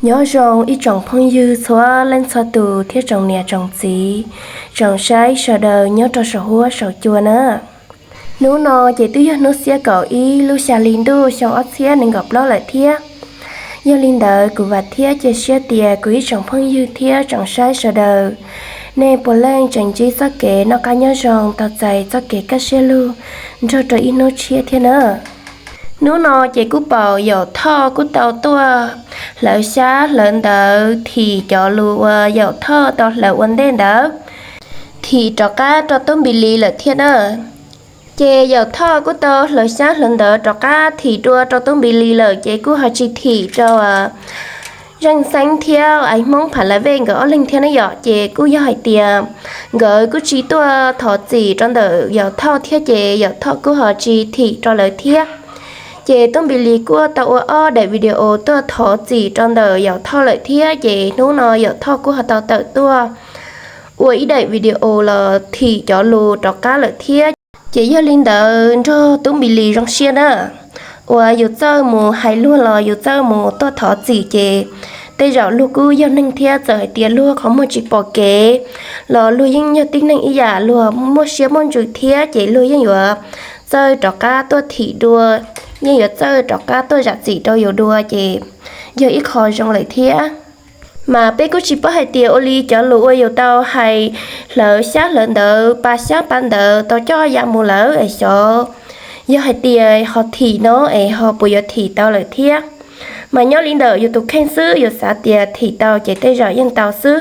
Nyob zoo ib tsoom phooj ywg txhua leej txhua tus thiab tsoom niam tsoom txiv, tsoom saib sawv daws nyob rau saum huab saum cua na. Hnub no ces twb yog hnub xiab kaum ib lub xya hli ntuj xyoo ob txhiab nees nkaum plaub lawm thiab. Yog li ntawd kuv vam thiab cia siab tias kuv ib tsoom phooj ywg thiab tsoom saib sawv daws, nej puav leej tseem ntsib txoj kev noj qab nyob zoo, tau txais txoj kev kaj siab lug nrog rau ib hnub tshiab thiab na. Hnub no ces kuj pom Yaum Thoj kuj tau tuaj hlawv xyab hlawv ntawv thim cov lus uas Yaum Thoj tau hlawv ua ntej ntawd, thim rov qab rau Tub Npis Lis lawm thiab na. Ces Yaum Thoj kuj tau hlawv xyab hlawv ntawv rov qab thim dua rau Tub Npis Lis lawm ces kuj ho tsis thim rau Zeej Xeeb thiab Ais Hmoob Pha La Vej nkawd ob leeg thiab ne yom. Ces kuj yog hais tias nkawd kuj tsis tuaj thov txim rau ntawm Yaum Thoj thiab ces Yaum Thoj kuj ho tsis thim rau lawv thiab. Ces Tub Npis Lis kuj tau ua ob daim video tuaj thov txim rau ntawm Yaum Thoj lawm thiab. Ces hnub no Yaum Thoj kuj ho tau tawm tuaj ua ib daim video los thim cov lus rov qab lawm thiab. Ces yog li ntawd nrog Tub Npis Lis zoo siab na, uas yus txawj mus hais luag los yus txawj mus tuaj thov txim ces tej zaum luag kuj yog neeg thiab, txawm hais tias luag qhov muag tsis pom kev los luag yeej yog tib neeg ib yam, luag muaj siab muaj ntsws thiab ces luag yeej yuav txawj rov qab tuaj thim dua, yeej yuav txawj rov qab tuaj zam txim rau yus dua ces yog ib qho zoo lawm thiab. Mas peb kuj tsis paub hais tias ua li cov lus uas yus tau hais hlawv xyab hlawv ntawv, pa xyab pa ntawv tau coj ya mus lawm es xyov yog hais tias ho thim no es ho puas yuav thim tau lawm thiab. Mas nyob li ntawm yus tus kheej xwb, yus xav tias thim tau ces tej zaum yeej tau xwb.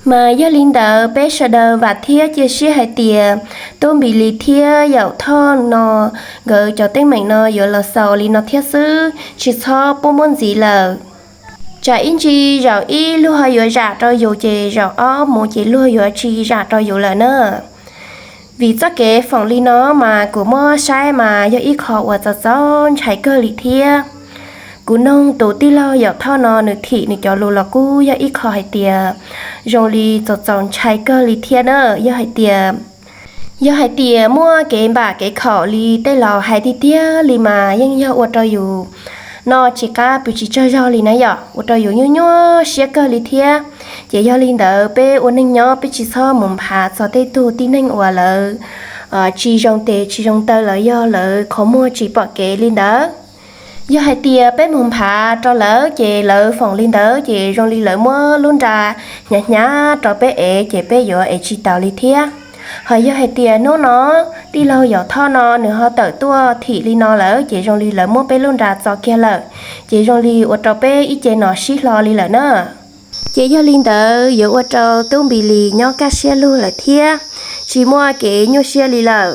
Mas yog li ntawd peb sawv daws vam thiab cia siab hais tias Tub Npis Lis thiab Yaum Thoj no nkawd cov teeb meem no yuav los xaus li no thiab xwb, tsis txhob pub muab ntxiv lawm. Tsam ib ntsis zaum ib luag ho yuav zam rau yus ces zaum ob mus ces luag yuav tsis zam rau yus lawm na. Vim txoj kev foom li no mas kuv muab saib mas yog ib qho uas txaus txaus ntshai kawg li thiab. Kuv noog tus tij laug Yaum Thoj no nws thim nws cov lus los kuj yog ib qho hais tias zoo li txaus txaus ntshai kawg li thiab na. Yog hais tias, yog hais tias muaj kev npam kev khaum li tej laus hais tiag tiag li mas yeej yog ua rau yus no tsis qab pw tsis tsaug zog li na yom, ua rau yus nyuaj nyuaj siab kawg li thiab. Ces yog li ntawd peb ua neeg nyob peb tsis txhob mus nphav txog tej tug tib neeg uas lawv tsis zoo tes tsis zoo taw los yog lawv qhov muag tsis pom kev li ntawd. Yog hais tias peb mus nphav rau lawv ces lawv foom li ntawd ces zoo li lawv muab lub nra hnyav hnyav rau peb ev ces peb yuav ev tsis taus li thiab. Ho yog hais tias hnub no tij laug Yaum Thoj no nws ho tawm tuaj thim li no lawm ces zoo li lawv muab peb lub nra txo kiag lawm, ces zoo li ua rau peb ib ce no sib hlo li lawm na. Ces yog li ntawd yuav ua rau Tub Npis Lis nyob kaj siab lug lawm thiab, tsis muaj kev nyuaj siab li lawm.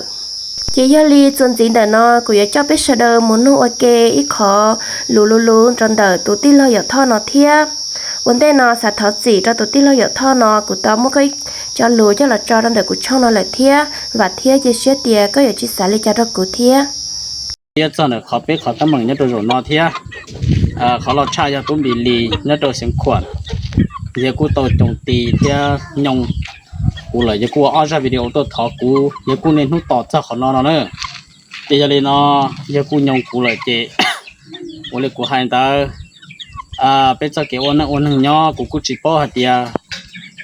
Ces yog li txuas ntxiv ntawm no kuv yuav coj peb sawv daws mus nug ua ke ib qho lus lu lus rau ntawm tus tij laug Yaum Thoj no thiab. Ua ntej no xav thov txim rau tus tij laug Yaum Thoj no kuv tau muab koj cov lus coj los tso rau ntawm kuv tshooj no lawm thiab, vam thiab cia siab tias koj yuav tsis xav li cas rau kuv thiab. Thiab txog ntawm qhov peb qhov teeb meem nyob rau zaum no thiab, qhov loj tshaj yog Tub Npis Lis nyob rau Xeev Khuam, yawg kuj tau coos tis thiab nyoo kuv lawm, yawg kuj ua ob zaj video tuaj thov kuv, yawg kuj niaj hnub tos txog qhov no no na. Ces yog li no yawg kuj nyoo kuv lawm ces ua li kuv hais ntawd, peb txoj kev ua neej ua neeg nyob kuv kuj tsis paub hais tias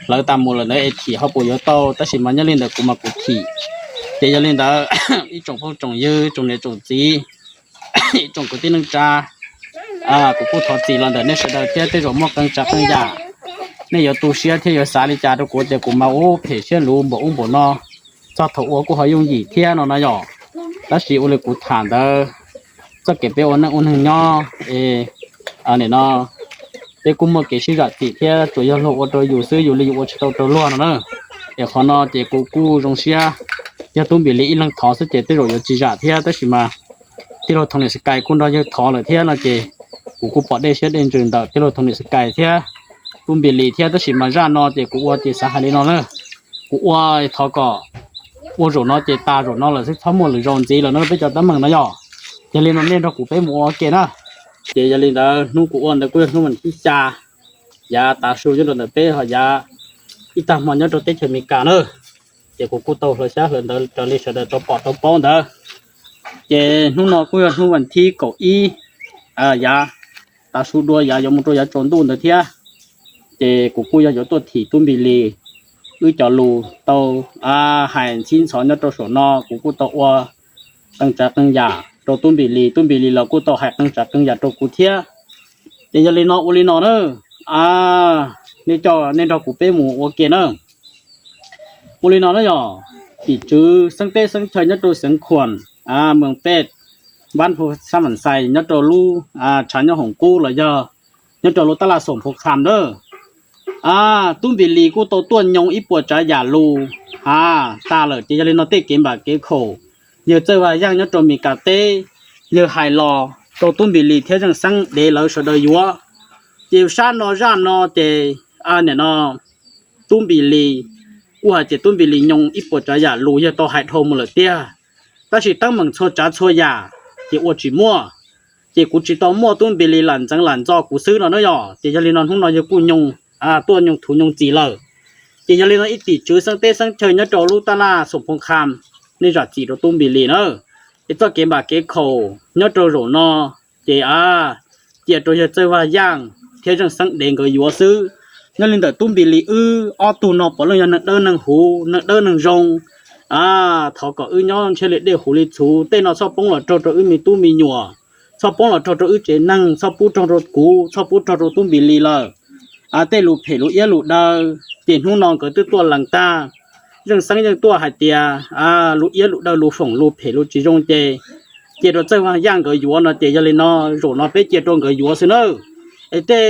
hlawv tas mus lawm ntawd es thim ho puas yuav tau, tab sis mas nyob li ntawd kuv mas kuv thim. Ces yog li ntawd ib tsoom phooj tsoom ywg, tsoom niam tsoom txiv, ib tsoom kwv tij neej tsa, kuv kuj thov txim los ntawm nej sawv daws thiab, tej zaum muaj qee tsav qee yam nej yuav tu siab thiab yuav xav li cas rau kuv tias kuv mas ua phem siab luv npaum ub npaum no, txog thaum ua kuj ho yooj yim thiab no na yom. Tab sis ua li kuv tham ntawd, txoj kev peb ua neej ua neeg nyob es nim no peb kuj muaj kev sib zam txim thiab, tsuas yog luag ua rau yus xwb, yus li yus ua tsis tau rau luag no na. Es qhov no ces kuv kuj zoo siab, yog Tub Npis Lis ib leeg thov xwb ces tej zaum yuav tsis zam thiab, tab sis mas tij laug Thoo Niam Sky kuj nrog yawg thov lawm thiab no ces kuv kuj pom dej siab dej ntsws ntawm tij laug Thoo Niam Sky thiab Tub Npis Lis thiab, tab sis mas zaj no ces kuv ua ces xav hais li no na, kuv ua thov kom ua zaum no ces tas zaum no lawm xwb, txhob muaj lwm zaus ntxiv lawm no peb cov teeb meem no yom. Yog li no nej nrog kuv peb mus ua ke na. Ces yog li ntawd hnub kuv ua ntawd kuj yog hnub vas thib xya, yav tav su nyob rau ntawm peb ho yav ib tag hmo nyob rau teb chaws Amelikas na. Ces kuv kuj tau hlawv xyab hlawv ntawv raws li sawv daws tau pom tau paub ntawd. Ces hnub no kuj yog hnub vas thib kaum ib, yav tav su dua yav yuav mus rau yav tsaus ntuj ntawd thiab. Ces kuv kuj yog yuav tuaj thim Tub Npis Lis wb cov lus tau hais ntxhib ntxhov nyob rau saum no, kuv kuj tau ua qee tsav qee yam rau Tub Npis Lis, Tub Npis Lis los kuj tau hais qee tsav qee yam rau kuv thiab. Ces yog li no ua li no na, nej coj nej nrog kuv peb mus ua ke na. Ua li no na yog tim tswv xeeb teb xeeb chaw nyob rau xeev Khuam, Moos Pej, Npab Phu, Xab Vam Xais nyob rau lub tshav nyob Hoom Kub los yog nyob rau lub tab laj Xoom Phu Kham na. Tub Npis Lis kuj tau tuaj nyoo ib puas tsav yam lus tag lawm, ces yog li no tej kev npam kev khaum yawg Txawj Vaj Yaaj nyob rau Mes Kas teb, yawg hais los rau Tub Npis Lis thiab Zeej Xeeb dev lawv sawv daws yuav. Ces sab no zaj no ces nim no Tub Npis Lis kuj hais tias Tub Npis Lis nyoo ib puas tsav yam lus yawg tau hais dhau mus lawm tiag, tab sis teeb meem txhua tsav txhua yam ces ua tsis muaj. Ces kuv tsis tau muaj Tub Npis Lis lam ntxeev lam ntxo kuv xwb no na yog. Ces yog li no hnub no yawg kuj nyoo, tuaj nyoo thuv nyoo txim lawm. Ces yog li no ib tim tswv xeeb teb xeeb chaw nyob rau lub tab laj Xoom Phu Kham, nej zam txim rau Tub Npis Lis na. Es txoj kev npam kev khaum nyob rau zaum no ces cia rau yawg Txawj Vaj Yaaj thiab Zeej Xeeb dev nkawd yuav xwb. Nyob li ntawm Tub Npis Lis wb ob tug no puav leej yog neeg dawb neeg huv, neeg dawb neeg zoo. Thov kom wb nyob ntshiab li dej huv li txhuv, tej no txhob poob los raug rau wb me tub me nyuam, txhob poob los raug rau wb tsev neeg, txhob pub raug rau kuv, txhob pub raug rau Tub Npis Lis lawm. Tej lus phem lus iab lus daw, ces hnub no nkawd twb tuaj lees tag. Zeej Xeeb yeej tuaj hais tias lus iab lus daw lus foom lus phem lus tsis zoo ces cia rau Txawj Vaj Yaaj nkawd yuav no ces yog li no zaum no peb cia rau nkawd yuav xwb na. Es tej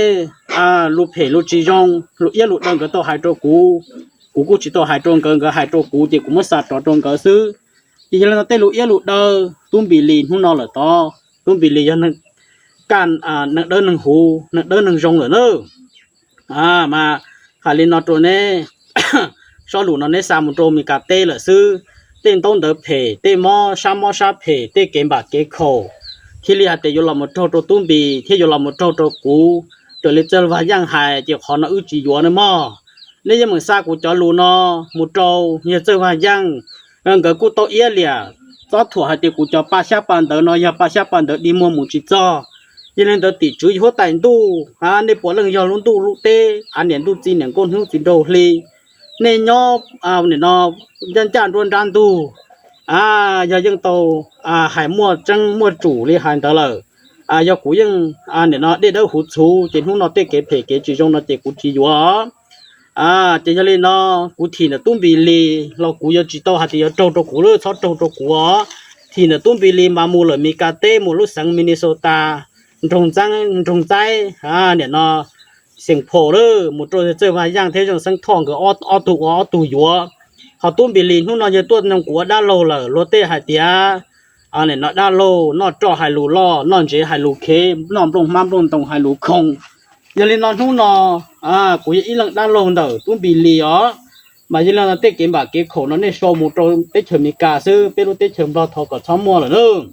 lus phem lus tsis zoo lus iab lus daw nkawd tau hais rau kuv, kuv kuj tsis tau hais rau nkawd, nkawd hais rau kuv ces kuv muab xa rov rau nkawd xwb. Ces yog li no tej lus iab lus daw Tub Npis Lis hnub no lawm tod, Tub Npis Lis yog kaj neeg dawb neeg huv neeg dawb neeg zoo lawm na. Mas hais li no rau neb, sob lus no neb xa mus rau Mes Kas teb lawm xwb. Tej ntaub ntawv phem, tej mob sab mob sab phem, tej kev npam kev khaum, thiaj li hais tias yuav los mus raug rau Tub Npis thiab yuav los mus raug rau kuv. Raws li Txawj Vaj Yaaj hais ces qhov no wb tsis yuav na mog. Nej yeej meem xa kuv cov lus no mus rau yawg Txawj Vaj Yaaj, nkawd kuj tau iab liam txob thuam hais tias kuv cov pa xyab pa ntawv no yog pa xyab pa ntawv dig muag mus tsis txog. Yog li ntawd tim tswv yawg huab tais ntuj, nej puav leej yog lub ntuj lub teb, av niam ntuj txiv niam nkauj hnub txiv nraug hli, nej nyob nim no ncaj ncaj nruab nrab ntug, yog yeej tau hais muaj tseeb muaj tsum li hais ntawd lawm. Yog kuv yeej nim no dej dawb huv txhuv ces hnub no tej kev phem kev tsis zoo no ces kuv tsis yuav. Ces yog li no kuv thim ntawm Tub Npis Lis los kuv yuav tsis tau hais tias yuav raug rau kuv lawm, txhob raug rau kuv os. Thim ntawm Tub Npis Lis mas mus lawm Mes Kas teb mus lub xeev Minnesota, nroog Ntxeeb, nroog Ntxaib, nim no Xeem Phos lawm mus rau Txawj Vaj Yaaj thiab Zeej Xeeb Thoj nkawd ob tug ua ob tug yuav. Ho Tub Npis Lis hnub no yawg tuaj nug kuv ua dab laug lawm, luag tej hais tias nim no dab laug noj roj hais lus loj, noj ntsev hais lus khev, noj nplooj hmab nplooj ntoo hais lus khoom. Yog li no hnub no kuv yog ib leeg dab laug ntawm Tub Npis Lis os. Mas yog li no tej kev npam kev khaum no nej sau mus rau teb chaws Amelikas xwb, peb lub teb chaws Nplog thov kom txhob muaj lawm na.